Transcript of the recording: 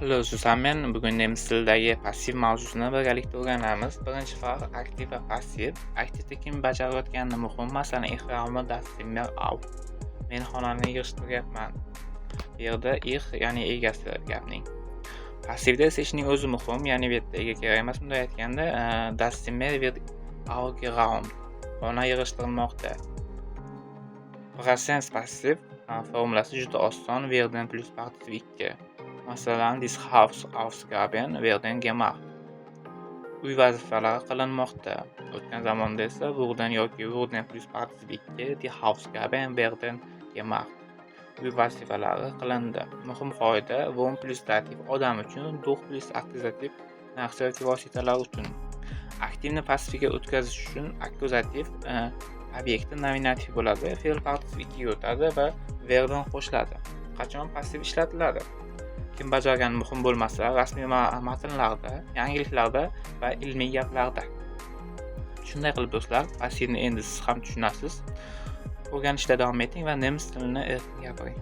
Hallo zusammen. Bugun nemis tilidagi passiv mavzusini birgalikda o'rganamiz. Birinchi farq aktiv va passiv. Aktivda kim bajarayotgani muhim. Masalan, ich räume das Zimmer auf. Men xonani yig'ishtiryapman. Bu yerda ich, ya'ni egasi gapning. Passivda esa ishning o'zi muhim, ya'ni bu yerda ega kerak emas. Bunday aytganda, das Zimmer wird aufgeräumt. Xona yig'ishtirilmoqda. Präsens passiv formulasi juda oson. Werden plus Partizip 2. Masalan, die Hausaufgaben werden gemacht. Uy vazifalari qilinmoqda. O'tgan zamonda esa wurden yoki wurden plus Partizip 2, die Hausaufgaben werden gemacht. Uy vazifalari qilindi. Muhim qoida: vom plus Dativ odam uchun, durch plus Akkusativ narsa yoki vositalar uchun. Aktivni passiviga o'tkazish uchun akkuzativ obyekti nominativ bo'ladi, fe'l Partizip 2 ga o'tadi va werden qo'shiladi. Qachon passiv ishlatiladi? Kim bajargani muhim bo'lmasa, rasmiy matnlarda, yangiliklarda va ilmiy gaplarda. Shunday qilib, do'stlar, passivni endi siz ham tushunasiz. O'rganishda davom eting va nemis tilini erkin gapiring.